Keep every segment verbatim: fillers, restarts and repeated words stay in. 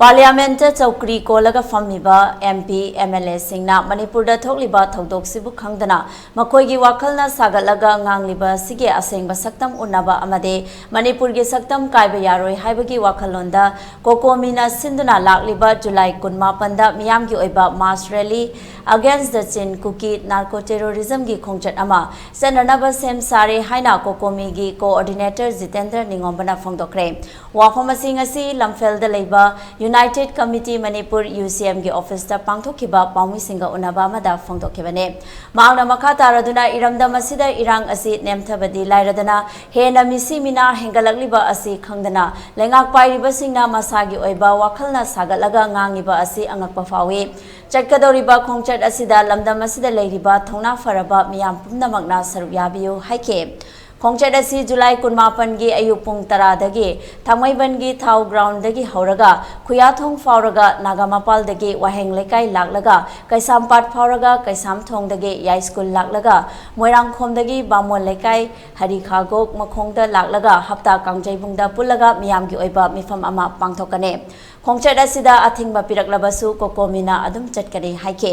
ꯄꯥꯔꯂꯤꯌꯥꯃꯦꯟꯠꯇ ꯆꯧꯀ꯭ꯔꯤ ꯀꯣꯜꯂꯒ ꯐꯝꯃꯤꯕ M P, M L ꯑꯦꯁꯤꯡꯅ ꯃꯅꯤꯄꯨꯔꯗ ꯊꯣꯛꯂꯤꯕ ꯊꯧꯗꯣꯛꯁꯤꯕꯨ ꯈꯪꯗꯅ ꯃꯈꯣꯏꯒꯤ ꯋꯥꯈꯜꯅ ꯁꯥꯒꯠꯂꯒ ꯉꯥꯡꯂꯤꯕ ꯑꯁꯤꯒꯤ ꯑꯁꯦꯡꯕ ꯁꯛꯇꯝ ꯎꯅꯕ ꯑꯃꯗꯤ ꯃꯅꯤꯄꯨꯔꯒꯤ ꯁꯛꯇꯝ ꯀꯥꯏꯕ ꯌꯥꯔꯣꯏ ꯍꯥꯏꯕꯒꯤ ꯋꯥꯈꯜꯂꯣꯟꯗ ꯀꯣꯀꯣꯃꯤꯅ ꯁꯤꯟꯗꯨꯅ ꯂꯥꯛꯂꯤꯕ ꯖꯨꯂꯥꯏ ꯀꯨꯟꯃꯥꯄꯟꯗ ꯃꯤꯌꯥꯝꯒꯤ ꯑꯣꯏꯕ mass rally against the Chin Kuki narco terrorismꯒꯤ ꯈꯣꯡꯆꯠ ꯑꯃ ꯆꯠꯅꯅꯕ ꯁꯦꯝ ꯁꯥꯔꯦ ꯍꯥꯏꯅ ꯀꯣꯀꯣꯃꯤꯒꯤ coordinator ꯖꯤꯇꯦꯟꯗ꯭ꯔ ꯅꯤꯉꯣꯝꯕꯅ ꯐꯣꯡꯗꯣꯛꯈ꯭ꯔꯦ꯫ ꯋꯥꯐꯝ ꯑꯁꯤ ꯉꯁꯤ ꯂꯝꯐꯦꯜꯗ ꯂꯩꯕ United Committee Manipur, ꯌꯨ ꯁꯤ ꯑꯦꯝꯒꯤ ꯑꯣꯐꯤꯁꯇ ꯄꯥꯡꯊꯣꯛꯈꯤꯕ ꯄꯥꯎꯃꯤꯁꯤꯡꯒ ꯎꯅꯕ ꯑꯃꯗ ꯐꯣꯡꯗꯣꯛꯈꯤꯕꯅꯤ꯫ ꯃꯍꯥꯛꯅ ꯃꯈꯥ ꯇꯥꯔꯗꯨꯅ ꯏꯔꯝꯗꯝ ꯑꯁꯤꯗ ꯏꯔꯥꯡ ꯑꯁꯤ ꯅꯦꯝꯊꯕꯗꯤ ꯂꯥꯏꯔꯗꯅ ꯍꯦꯟꯅ ꯃꯤꯁꯤ ꯃꯤꯅꯥ ꯍꯦꯟꯒꯠꯂꯛꯂꯤꯕ ꯑꯁꯤ ꯈꯪꯗꯅ ꯂꯩꯉꯥꯛ ꯄꯥꯏꯔꯤꯕꯁꯤꯡꯅ ꯃꯁꯥꯒꯤ ꯑꯣꯏꯕ ꯋꯥꯈꯜꯅ ꯁꯥꯒꯠꯂꯒ ꯉꯥꯡꯂꯤꯕ ꯑꯁꯤ ꯑꯉꯛꯄ ꯐꯥꯎꯏ꯫ ꯆꯠꯀꯗꯧꯔꯤꯕ ꯈꯣꯡꯆꯠ ꯑꯁꯤꯗ ꯂꯝꯗꯝ ꯑꯁꯤꯗ ꯂꯩꯔꯤꯕ ꯊꯧꯅꯥ ꯐꯔꯕ ꯃꯤꯌꯥꯝ ꯄꯨꯝꯅꯃꯛꯅ ꯁꯔꯨꯛ ꯌꯥꯕꯤꯌꯨ ꯍꯥꯏꯈꯤ꯫ ꯈꯣꯡꯆꯠ ꯑꯁꯤ ꯖꯨꯂꯥꯏ ꯀꯨꯟꯃꯥꯄꯟꯒꯤ ꯑꯌꯨꯛ ꯄꯨꯡ ꯇꯔꯥꯗꯒꯤ ꯊꯥꯡꯃꯩꯕꯟꯒꯤ ꯊꯥꯎ ꯒ꯭ꯔꯥꯎꯟꯗꯒꯤ ꯍꯧꯔꯒ ꯈꯨꯌꯥꯊꯣꯡ ꯐꯥꯎꯔꯒ ꯅꯥꯒꯥꯃꯄꯥꯜꯗꯒꯤ ꯋꯥꯍꯦꯡ ꯂꯩꯀꯥꯏ ꯂꯥꯛꯂꯒ ꯀꯩꯁꯥꯝꯄꯥꯠ ꯐꯥꯎꯔꯒ ꯀꯩꯁꯥꯝꯊꯣꯡꯗꯒꯤ ꯌꯥꯏꯁ꯭ꯀꯨꯜ ꯂꯥꯛꯂꯒ ꯃꯣꯏꯔꯥꯡꯈꯣꯝꯗꯒꯤ ꯕꯥꯃꯣꯟ ꯂꯩꯀꯥꯏ ꯍꯔꯤꯈꯥꯒꯣꯛ ꯃꯈꯣꯡꯗ ꯂꯥꯛꯂꯒ ꯍꯞꯇꯥ ꯀꯥꯡꯖꯩꯕꯨꯡꯗ ꯄꯨꯜꯂꯒ ꯃꯤꯌꯥꯝꯒꯤ ꯑꯣꯏꯕ ꯃꯤꯐꯝ ꯑꯃ ꯄꯥꯡꯊꯣꯛꯀꯅꯤ꯫ ꯈꯣꯡꯆꯠ ꯑꯁꯤꯗ ꯑꯊꯤꯡꯕ ꯄꯤꯔꯛꯂꯕꯁꯨ ꯀꯣꯀꯣꯃꯤꯅ ꯑꯗꯨꯝ ꯆꯠꯀꯅꯤ ꯍꯥꯏꯈꯤ꯫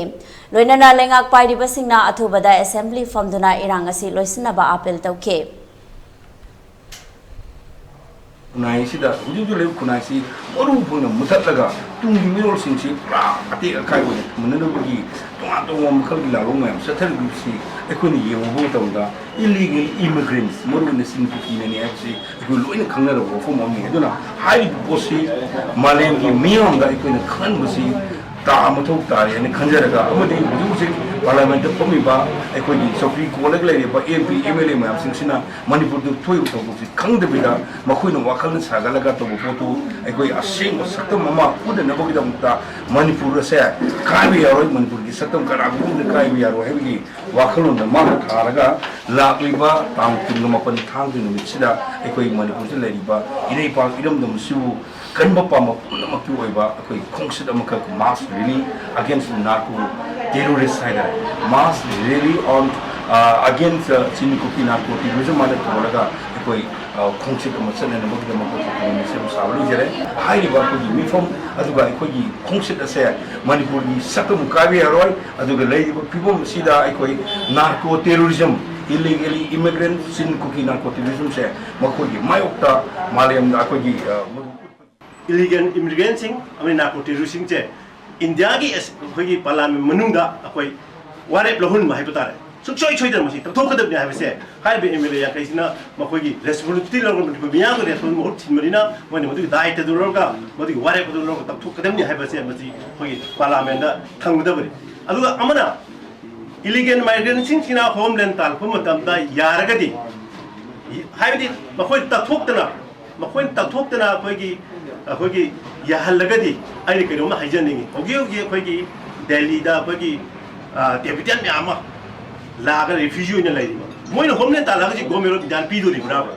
ꯂꯣꯏꯅꯅ ꯂꯩꯉꯥꯛ ꯄꯥꯏꯔꯤꯕꯁꯤꯡꯅ ꯑꯊꯨꯕꯗ ꯑꯦꯁꯦꯝꯕ꯭ꯂꯤ ꯐꯝꯗꯨꯅ ꯏꯔꯥꯡ ꯑꯁꯤ ꯂꯣꯏꯁꯤꯟꯅꯕ ꯑꯥꯄꯤꯜ ꯇꯧꯈꯤ꯫ ꯈꯨꯟꯅꯥꯏꯁꯤꯗ ꯍꯧꯖꯤꯛ ꯍꯧꯖꯤꯛ ꯂꯩꯔꯤꯕ ꯈꯨꯟꯅꯥꯏꯁꯤ ꯃꯔꯨ ꯐꯪꯅ ꯃꯨꯊꯠꯂꯒ ꯇꯨꯡꯒꯤ ꯃꯤꯔꯣꯜꯁꯤꯡꯁꯤ ꯄꯨꯔꯥ ꯑꯇꯦꯛ ꯑꯀꯥꯏ ꯑꯣꯏꯅ ꯊꯝꯅꯅꯕꯒꯤ ꯇꯣꯉꯥꯟ ꯇꯣꯉꯥꯟꯕ ꯃꯈꯜꯒꯤ ꯂꯥꯜꯂꯣꯡ ꯃꯌꯥꯝ ꯆꯠꯊꯔꯤꯕꯁꯤ ꯑꯩꯈꯣꯏꯅ ꯌꯦꯡꯉꯨꯕ ꯃꯇꯝꯗ illegal immigrants, ꯃꯔꯨꯑꯣꯏꯅ ꯆꯤꯡ ꯀꯨꯀꯤꯅꯅꯤ ꯍꯥꯏꯕꯁꯤ ꯑꯩꯈꯣꯏ ꯂꯣꯏꯅ ꯈꯪꯅꯔꯕ ꯋꯥꯐꯝ ꯑꯃꯅꯤ꯫ ꯑꯗꯨꯅ ꯍꯥꯏꯔꯤꯕ ꯄꯣꯠꯁꯤ ꯃꯥꯂꯦꯝꯒꯤ ꯃꯤꯌꯥꯝꯗ ꯑꯩꯈꯣꯏꯅ ꯈꯪꯍꯟꯕꯁꯤ ꯇꯥ ꯃꯊꯧ ꯇꯥꯔꯦ ꯍꯥꯏꯅ ꯈꯟꯖꯔꯒ, ꯑꯃꯗꯤ ꯍꯧꯖꯤꯛ ꯍꯧꯖꯤꯛ ꯄꯥꯔꯂꯤꯌꯥꯃꯦꯟꯠꯇ ꯐꯝꯃꯤꯕ ꯑꯩꯈꯣꯏꯒꯤ ꯆꯧꯀ꯭ꯔꯤ ꯀꯣꯜꯂꯒ ꯂꯩꯔꯤꯕ M P, M L A ꯃꯌꯥꯝꯁꯤꯡꯁꯤꯅ ꯃꯅꯤꯄꯨꯔꯗ ꯊꯣꯛꯏꯕ ꯊꯧꯗꯣꯛꯁꯤ ꯈꯪꯗꯕꯤꯗ ꯃꯈꯣꯏꯅ ꯋꯥꯈꯜꯅ ꯁꯥꯒꯠꯂꯒ ꯇꯧꯕ ꯄꯣꯠꯇꯨ ꯑꯩꯈꯣꯏ ꯑꯁꯦꯡꯕ ꯁꯛꯇꯝ ꯑꯃ ꯎꯠꯅꯅꯕꯒꯤꯗꯃꯛꯇ ꯃꯅꯤꯄꯨꯔ ꯑꯁꯦ ꯀꯥꯏꯕ ꯌꯥꯔꯣꯏ, ꯃꯅꯤꯄꯨꯔꯒꯤ ꯁꯛꯇꯝ ꯀꯅꯥꯒꯨꯝꯕ ꯑꯃꯗ ꯀꯥꯏꯕ ꯌꯥꯔꯣꯏ ꯍꯥꯏꯕꯒꯤ ꯋꯥꯈꯜꯂꯣꯟꯗ ꯃꯥꯅ ꯊꯥꯔꯒ ꯂꯥꯛꯂꯤꯕ ꯇꯥꯡ ꯀꯨꯟꯒ ꯃꯥꯄꯟ ꯊꯥꯡꯖ ꯅꯨꯃꯤꯠꯁꯤꯗ ꯑꯩꯈꯣꯏ ꯃꯅꯤꯄꯨꯔꯗ ꯂꯩꯔꯤꯕ ꯏꯔꯩꯄꯥꯛ ꯏꯔꯝꯗꯝ ꯑꯁꯤꯕꯨ ꯀꯟꯕ ꯄꯥꯝꯕ ꯄꯨꯝꯅꯃꯛꯀꯤ ꯑꯣꯏꯕ ꯑꯩꯈꯣꯏ ꯈꯣꯡꯆꯠ ꯑꯃꯈꯛ, mass rally against narco terrorist ꯍꯥꯏꯇꯥꯔꯦ, mass rally on against Chin Kuki narco terrorism ꯍꯥꯏꯅ ꯊꯣꯜꯂꯒ ꯑꯩꯈꯣꯏ ꯑ, ꯈꯣꯡꯆꯠ ꯑꯃ ꯆꯠꯅꯅꯕꯒꯤꯗꯃꯛꯇ ꯈꯣꯡꯆꯠ ꯑꯃ ꯁꯦꯝ ꯁꯥꯕ ꯂꯣꯏꯖꯔꯦ꯫ ꯍꯥꯏꯔꯤꯕ ꯑꯩꯈꯣꯏꯒꯤ ꯃꯤꯐꯝ ꯑꯗꯨꯒ ꯑꯩꯈꯣꯏꯒꯤ ꯈꯣꯡꯆꯠ ꯑꯁꯦ ꯃꯅꯤꯄꯨꯔꯒꯤ ꯁꯛꯇꯝ ꯀꯥꯏꯕ ꯌꯥꯔꯣꯏ꯫ ꯑꯗꯨꯒ ꯂꯩꯔꯤꯕ ꯐꯤꯕꯝ ꯑꯁꯤꯗ ꯑꯩꯈꯣꯏ narco terrorism, illegally immigrant ꯆꯤꯟ ꯀꯨꯀꯤ narco terrorism ꯁꯦ ꯃꯈꯣꯏꯒꯤ ꯃꯥꯌꯣꯛꯇ ꯃꯥꯂꯦꯝꯗ ꯑꯩꯈꯣꯏꯒꯤ, ꯑ, ꯃꯔꯨ ꯏꯂꯤꯒꯦꯜ ꯏꯃꯤꯒ꯭ꯔꯦꯟꯁꯤꯡ ꯑꯃꯗꯤ ꯅꯥꯔꯀꯣ ꯇꯦꯔꯣꯔꯤꯁꯁꯤꯡꯁꯦ ꯏꯟꯗꯤꯌꯥꯒꯤ ꯑꯁ-, ꯑꯩꯈꯣꯏꯒꯤ ꯄꯥꯔꯂꯥꯃꯦꯟ ꯃꯅꯨꯡꯗ ꯑꯩꯈꯣꯏ ꯋꯥꯔꯦꯞ ꯂꯧꯍꯟꯕ ꯍꯥꯏꯕ ꯇꯥꯔꯦ꯫ ꯁꯨꯡꯁꯣꯏ ꯁꯣꯏꯗꯅ ꯃꯁꯤ ꯇꯧꯊꯣꯛꯀꯗꯕꯅꯤ ꯍꯥꯏꯕꯁꯦ ꯍꯥꯏꯔꯤꯕ ꯑꯦꯝ ꯑꯦꯜ ꯑꯦ ꯌꯥꯡꯈꯩꯁꯤꯅ ꯃꯈꯣꯏꯒꯤ ꯔꯦꯁꯄꯣꯟꯁꯤꯕꯤꯂꯤꯇꯤ ꯂꯧꯔꯒ, ꯃꯅꯤꯄꯨꯔ ꯃꯤꯌꯥꯝꯒꯤ ꯔꯦꯁꯄꯣꯟꯁꯤꯕꯤꯂꯤꯇꯤ ꯃꯍꯨꯠ ꯁꯤꯟꯕꯅꯤꯅ ꯃꯣꯏꯅ ꯃꯗꯨꯒꯤ ꯗꯥꯏꯇꯗꯨ ꯂꯧꯔꯒ, ꯃꯗꯨꯒꯤ ꯋꯥꯔꯦꯞ ꯑꯗꯨ ꯂꯧꯔꯒ ꯇꯧꯊꯣꯛꯀꯗꯕꯅꯤ ꯍꯥꯏꯕꯁꯦ ꯃꯁꯤ ꯑꯩꯈꯣꯏꯒꯤ ꯄꯥꯔꯂꯥꯃꯦꯟꯗ ꯊꯝꯒꯗꯕꯅꯤ꯫ ꯑꯗꯨꯒ ꯑꯃꯅ ꯏꯂꯤꯒꯦꯜ ꯃꯥꯏꯒ꯭ꯔꯦꯟꯁꯤꯡꯁꯤꯅ ꯍꯣꯝꯂꯦꯟ ꯇꯥꯜꯂꯛꯄ ꯃꯇꯝꯗ ꯌꯥꯔꯒꯗꯤ, ꯍꯥꯏꯕꯗꯤ ꯃꯈꯣꯏ ꯇꯛꯊꯣꯛꯇꯅ, ꯃꯈꯣꯏꯅ ꯇꯛꯊꯣꯛꯇꯅ ꯑꯩꯈꯣꯏꯒꯤ, ꯑꯩꯈꯣꯏꯒꯤ ꯌꯥꯍꯜꯂꯒꯗꯤ ꯑꯩꯅ ꯀꯩꯅꯣꯝꯃ ꯍꯥꯏꯖꯅꯤꯡꯉꯤ꯫ ꯍꯧꯖꯤꯛ ꯍꯧꯖꯤꯛ ꯑꯩꯈꯣꯏꯒꯤ ꯗꯦꯜꯂꯤꯗ ꯑꯩꯈꯣꯏꯒꯤ, ꯑ, ꯇꯤꯕꯦꯇꯤꯌꯟ ꯃꯌꯥꯝ ꯑꯃ ꯂꯥꯛꯑꯒ ꯔꯤꯐ꯭ꯌꯨꯖꯤ ꯑꯣꯏꯅ ꯂꯩꯔꯤꯕ, ꯃꯣꯏꯅ ꯍꯣꯝꯂꯦꯟ ꯇꯥꯜꯂꯛꯑꯒ ꯍꯧꯖꯤꯛ ꯒꯣꯔꯃꯦꯟ ꯑꯣꯐ ꯏꯟꯗꯤꯌꯥꯅ ꯄꯤꯗꯣꯔꯤꯕ꯭ꯔꯥꯕ?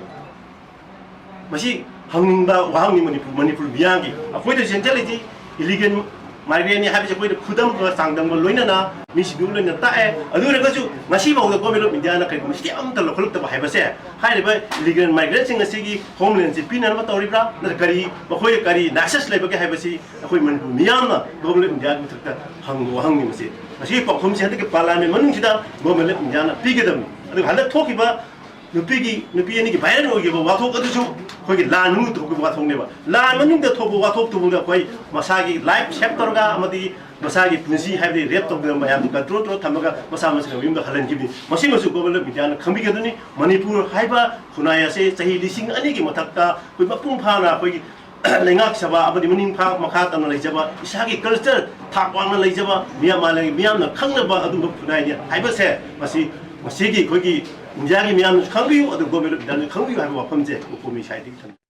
ꯃꯁꯤ ꯍꯪꯅꯤꯡꯕ ꯋꯥꯍꯪꯅꯤ꯫ ꯃꯅꯤꯄꯨꯔ, ꯃꯅꯤꯄꯨꯔ ꯃꯤꯌꯥꯝꯒꯤ, ꯑꯩꯈꯣꯏꯗ ꯁꯦꯟꯇ꯭ꯔꯦꯜ ꯂꯩꯇꯦ꯫ ꯏꯂꯤꯒꯦꯜ ꯃꯥꯏꯒ꯭ꯔꯦꯟꯅꯤ ꯍꯥꯏꯕꯁꯦ ꯑꯩꯈꯣꯏꯗ ꯈꯨꯗꯝꯒ ꯆꯥꯡꯗꯝꯒ ꯂꯣꯏꯅꯅ ꯃꯤꯁꯤꯡꯗꯨ ꯂꯣꯏꯅ ꯇꯥꯛꯑꯦ꯫ ꯑꯗꯨ ꯑꯣꯏꯔꯒꯁꯨ ꯉꯁꯤꯐꯥꯎꯗ ꯒꯣꯔꯃꯦꯟ ꯑꯣꯐ ꯏꯟꯗꯤꯌꯥꯅ ꯀꯔꯤꯒꯨꯝꯕ ꯁ꯭ꯇꯦꯞ ꯑꯃꯠꯇ ꯂꯧꯈꯠꯂꯛꯇꯕ ꯍꯥꯏꯕꯁꯦ, ꯍꯥꯏꯔꯤꯕ ꯏꯂꯤꯒꯦꯜ ꯃꯥꯏꯒ꯭ꯔꯦꯟꯁꯤꯡ ꯑꯁꯤꯒꯤ ꯍꯣꯝꯂꯦꯟꯁꯤ ꯄꯤꯅꯅꯕ ꯇꯧꯔꯤꯕ꯭ꯔꯥ, ꯅꯠꯇ꯭ꯔꯒ ꯀꯔꯤ, ꯃꯈꯣꯏꯗ ꯀꯔꯤ ꯂꯥꯏꯁꯦꯟꯁ ꯂꯩꯕꯒꯦ ꯍꯥꯏꯕꯁꯤ ꯑꯩꯈꯣꯏ ꯃꯅꯤꯄꯨꯔ ꯃꯤꯌꯥꯝꯅ ꯒꯣꯔꯃꯦꯟ ꯑꯣꯐ ꯏꯟꯗꯤꯌꯥꯒꯤ ꯃꯊꯛꯇ ꯍꯪꯕ ꯋꯥꯍꯪꯅꯤ꯫ ꯃꯁꯤ, ꯃꯁꯤꯒꯤ ꯄꯥꯎꯈꯨꯝꯁꯤ ꯍꯟꯗꯛꯀꯤ ꯄꯥꯔꯂꯥꯃꯦꯟ ꯃꯅꯨꯡꯁꯤꯗ ꯒꯣꯔꯃꯦꯟ ꯑꯣꯐ ꯏꯟꯗꯤꯌꯥꯅ ꯄꯤꯒꯗꯕꯅꯤ꯫ ꯑꯗꯨꯒ ꯍꯟꯗꯛ ꯊꯣꯛꯈꯤꯕ ꯅꯨꯄꯤꯒꯤ, ꯅꯨꯄꯤ ꯑꯅꯤꯒꯤ ꯚꯥꯏꯔꯦꯜ ꯑꯣꯏꯈꯤꯕ ꯋꯥꯊꯣꯛ ꯑꯗꯨꯁꯨ ꯑꯩꯈꯣꯏꯒꯤ ꯂꯥꯟ ꯃꯅꯨꯡꯗ ꯊꯣꯛꯈꯤꯕ ꯋꯥꯊꯣꯛꯅꯦꯕ꯫ ꯂꯥꯟ ꯃꯅꯨꯡꯗ ꯊꯣꯛꯄ ꯋꯥꯊꯣꯛꯇꯨꯕꯨꯗ ꯑꯩꯈꯣꯏ ꯃꯁꯥꯒꯤ ꯂꯥꯏꯐ ꯁꯦꯚ ꯇꯧꯔꯒ ꯑꯃꯗꯤ ꯃꯁꯥꯒꯤ ꯄꯨꯟꯁꯤ ꯍꯥꯏꯕꯗꯤ ꯔꯦꯞ ꯇꯧꯗꯅ ꯃꯌꯥꯝꯗꯨ ꯀꯟꯇ꯭ꯔꯣꯜ ꯇꯧꯔ ꯊꯝꯃꯒ ꯃꯁꯥ ꯃꯁꯥꯒꯤ ꯃꯌꯨꯝꯗ ꯍꯜꯍꯟꯈꯤꯕꯅꯤ꯫ ꯃꯁꯤꯃꯁꯨ ꯒꯣꯔꯃꯦꯟ ꯑꯣꯐ ꯏꯟꯗꯤꯌꯥꯅ ꯈꯪꯕꯤꯒꯗꯕꯅꯤ꯫ ꯃꯅꯤꯄꯨꯔ ꯍꯥꯏꯕ ꯈꯨꯟꯅꯥꯏ ꯑꯁꯦ ꯆꯍꯤ ꯂꯤꯁꯤꯡ ꯑꯅꯤꯒꯤ ꯃꯊꯛꯇ ꯑꯩꯈꯣꯏ ꯃꯄꯨꯡ ꯐꯥꯅ ꯑꯩꯈꯣꯏꯒꯤ ꯂꯩꯉꯥꯛ ꯁꯦꯕꯥ ꯑꯃꯗꯤ ꯃꯅꯤꯡ ꯐꯥ-, ꯃꯈꯥ ꯇꯝꯅ ꯂꯩꯖꯕ, ꯏꯁꯥꯒꯤ ꯀꯜꯆꯔ ꯊꯥꯛ ꯋꯥꯡꯅ ꯂꯩꯖꯕ, ꯃꯤꯌꯥꯝ, ꯃꯥꯂꯦꯝꯒꯤ ꯃꯤꯌꯥꯝꯅ ꯈꯪꯅꯕ ꯑꯗꯨꯒꯨꯝꯕ ꯈꯨꯟꯅꯥꯏꯅꯤ ꯍꯥꯏꯕꯁꯦ, ꯃꯁꯤ, ꯃꯁꯤꯒꯤ ꯑꯩꯈꯣꯏꯒꯤ ꯏꯟꯗꯤꯌꯥꯒꯤ ꯃꯤꯌꯥꯝꯅꯁꯨ ꯈꯪꯕꯤꯌꯨ, ꯑꯗꯨꯒ ꯒꯣꯔꯃꯦꯟ ꯑꯣꯐ ꯏꯟꯗꯤꯌꯥꯅꯁꯨ ꯈꯪꯕꯤꯌꯨ ꯍꯥꯏꯕ ꯋꯥꯐꯝꯁꯦ ꯃꯄꯣꯝꯒꯤ ꯁꯥꯏꯠꯇꯒꯤ ꯊꯝꯖꯩ꯫